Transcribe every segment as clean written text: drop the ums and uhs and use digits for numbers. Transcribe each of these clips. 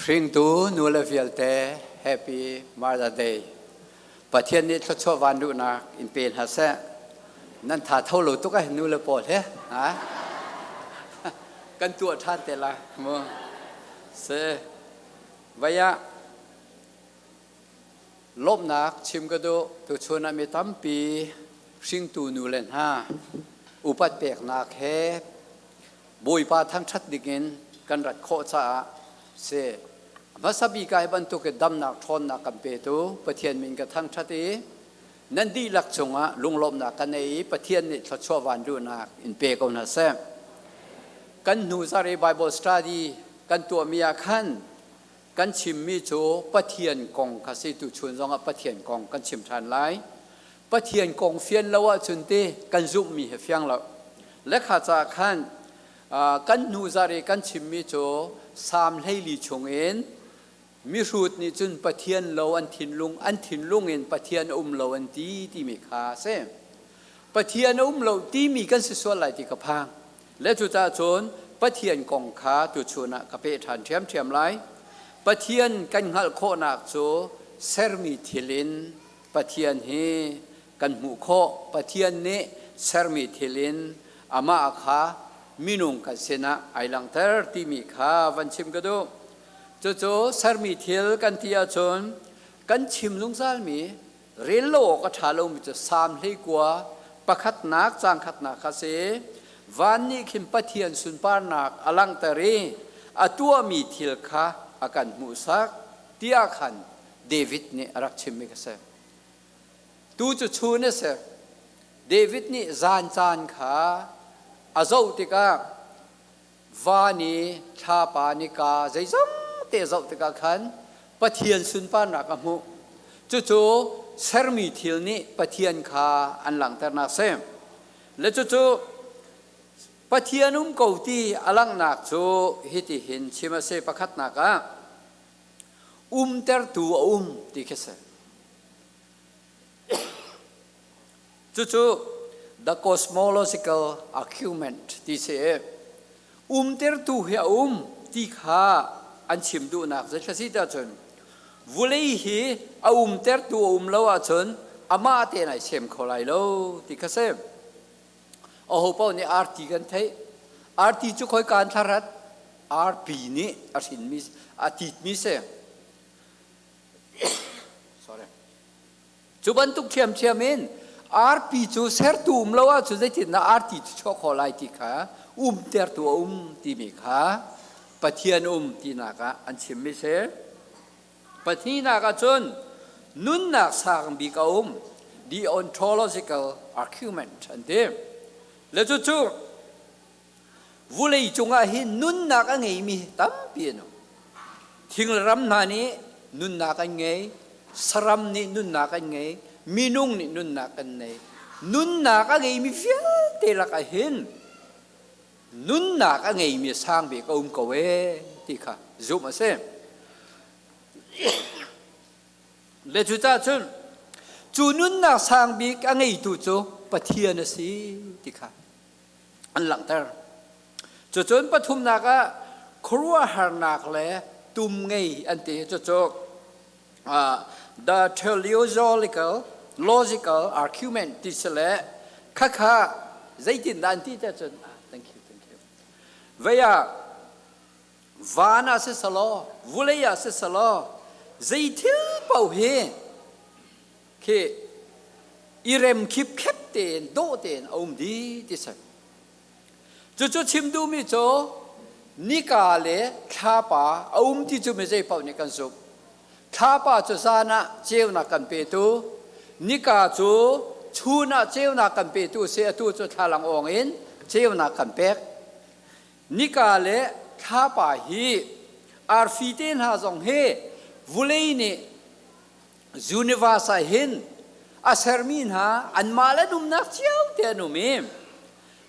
Hringtu nule vialte Happy Mother Day. Pathian nih thluachuah van duhnak in pe hna seh. Nan tha tho lo tuk ai nule pawl he. Ha? Kan tuah ṭhan te la mu. Se vaya lawmhnak chim ka duh tuchun ah mi tampi hringtu nule hna upat peknak he Bawipa thangṭhat dingin kan rat khawh caah si. Hmasa bik ah hi bantuk in damnak ṭhawnnak kan petu Pathian min ka thangṭhat i nan dihlak cungah lunglawmhnak ka nei i Pathian nih thluachuah vanluhnak in pe ko hna seh. Kan hnu zarh i Bible study kan tuahmi ah khan kan chimmi cu Pathian kong kha si tuchun zongah Pathian kong kan chim ṭhan lai. Pathian kong fian lo ahcun ti kan zumhmi hi fiang lo. Lekha ca khan kan hnu zarh i kan chimmi cu Salm 14 chungin mihrut nih cun Pathian lo an thinlung an thinlung in Pathian a um lo an ti timi kha a si. Pathian a um lo timi kan si sual lai ti ka phang. Le cucaah cun Pathian kong kha tuchun ah ka peh ṭhan ṭhiamṭhiam lai. Pathian kan hngalh khawhnak cu sermi thil in Pathian hi kan hmuh khawh. Pathian nih sermi thil in amah kha minung kan sinah ai langhter timi kha van chim ka duh. Cucu sermi thil kan ti ahcun kan chim zungzalmi rel lo awk a ṭha lomi cu Salm 19 pakhatnak caang khatnak kha si. Van nih khin Pathian sunparnak a langhter i a tuahmi thil kha a kan hmuhsak tiah khan David nih a rak chimmi kha si. Tu cu chun a si. David nih zan caan kha a zoh tikah va ni, thlapa, nika zeizong te zoh tikah khan Pathian sunparnak a hmuh. Cucu sermi thil nih Pathian kha an langhternak si. Le cucu Pathian um ko ti a langhnak cu hitihin chim a si. Pakhatnak ah umtertu a um ti khi si. Cucu the cosmological argument ti si. Umtertu hi a um ti kha an chim duhnak zeithla si tiah cun vulei hi a umtertu a um lo ahcun amah tein ai sem kho lai lo ti kha si. Aho paoh nih arti kan theih. Arti cu khoi kaan thlarat arpi nih a hrinmi a titmi si. Sorry. Cu bantuk ṭhiamṭhiam in arpi cu sertu um lo ahcun zeitindah arti cu chuah khawh lai ti kha umtertu a um timi kha Pathian um tinak ah an chimmi si. Pahnihnak ahcun nunnak sang bik a um the ontological argument an ti. Le cucu vulei cungah hin nunnak a ngeimi tampi an um. Thing le ram hna nih nunnak an ngei, saram nih nunnak an ngei, minung nih nunnak kan nei. Nunnak a ngeimi vialte lakah hin nunnak a ngeimi sang bik a um ko ee ti kha zumh a si. Le cucaah cun cu nunnak sang bik a ngeitu cu Pathian a si ti kha an langhter. Cucun pathumnak ah khuaruahharnak le tum ngei an ti. Cucu the teleological logical argument ti si le khakha zeitindah an ti te cun thank you thank you vei ah van ah si selaw vulei ah si selaw zei thil paoh hi khi i rem khipkhep tein dawh tein a um dih ti si. Cucu chim duhmi cu nika le thlapa a um ti cu mi zei paoh nih kan zumh. Thlapa cu zan ah ceunak kan petu, nika cu chun ah ceunak kan petu si atu cu thlalang awng in ceunak kan pek. Nika le thlapa hi arfi te hna zong hi vulei nih universe ah hin a sermi hna anmah le numnak cio te an um i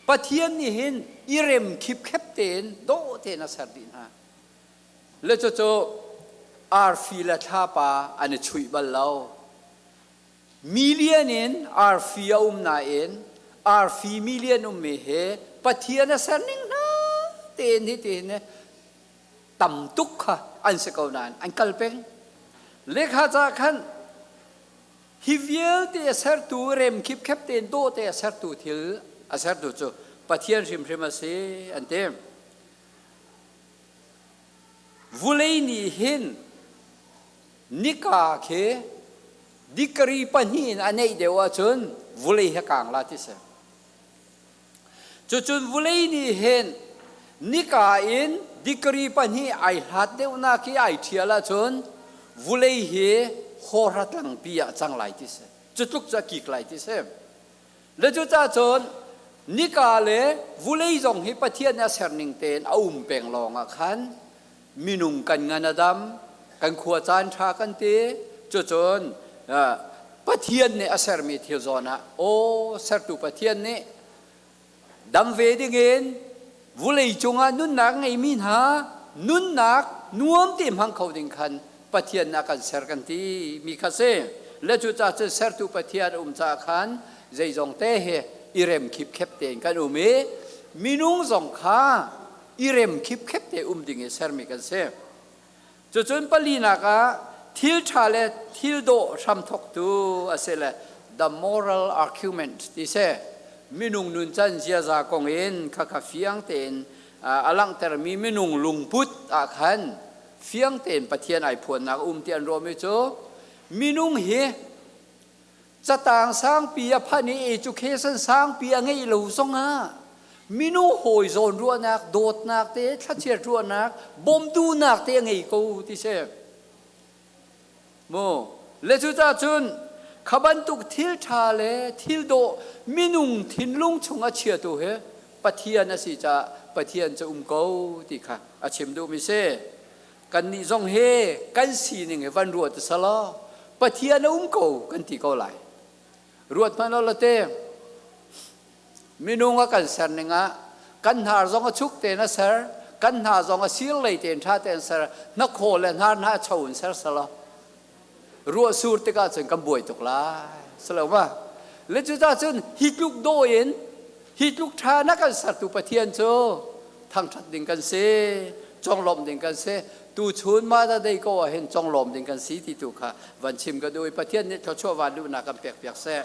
Pathian nih hin i rem khipkhep tein dawh tein a ser dih hna. Le cucu arfi le thlapa an i chuih bal lo. Million in arfi a um nain arfi million ummi hi Pathian a ser ning hna tein hi ti hin Tam tuk kha an si ko nain an kal peng. Lekha ca khan hi vialte a sertu rem khipkhep tein dawh te a sertu thil a sertu cu Pathian hrimhrim a si an ti. Vulei nih hin nika khi dikari pahnih in a neih deuh ahcun vulei he kang la ti si. Cucun vulei nih hin nika in dikari pahnih ai hlat deuhnak i ai ṭhial ahcun vulei hi hawhra tlangpi ah cang lai ti si. Cu tluk cu a kik lai ti si. Le cucaah cun nika le vulei zong hi Pathian nih a serning tein a um peng lawng ah khan minung kan ngan a dam, kan khua caan ṭha kan ti. Cucun Pathian nih a sermi thil zawn ah aw sertu Pathian nih dam ve dingin vulei cungah nunnak ngeimi hna nunnak nuam te hmang kho ding khan Pathian nih a kan ser kan ti mi kha si. Le cucaah cun sertu Pathian um caah khan zeizong te he i rem khipkhep tein kan um i minung zong kha i rem khipkhep te um ding i sermi kan si. Cucun palinak ah thil ṭha le thil dawh hramthawktu a si le the moral argument ti si. Minung nuncan ziaza kong in khakha fiang tein a langhtermi minung lungput ah khan fiang tein Pathian ai phuannak um ti an ruahmi cu minung hi catang sangpi a phanh i education sangpi a ngeih lo zongah minung hawi zawn ruahnak dawtnak te thlachiat ruahnak bawmduhnak te a ngei ko ti si mu le cucaah cun kha bantuk thil ṭha le thil dawh minung thinlung chung a chiatu hi Pathian a si caah Pathian cu um ko ti kha a chim duhmi si. Kannih zong he kan sining he van ruat selaw Pathian a um ko kan ti ko lai. Ruat hmanh law te minung a kan ser ning ah kan hnar zong a chuk tein a ser, kan hna zong a sir lei tein ṭha tein ser, hnakhaw le hnar hna a cho in ser selaw ruah sur tikah cun kan buai tuk lai. Selo ma? Le cucaah cun hi tluk daw in hi tluk ṭha na kan sertu Pathian cu thangṭhat ding kan si, conglawmh ding kan si. Tuchun mah da dei ko ah hin conglawm ding kan si ti tu kha van chim ka duh i Pathian nih thluachuah van duhnak kan pek piak seh.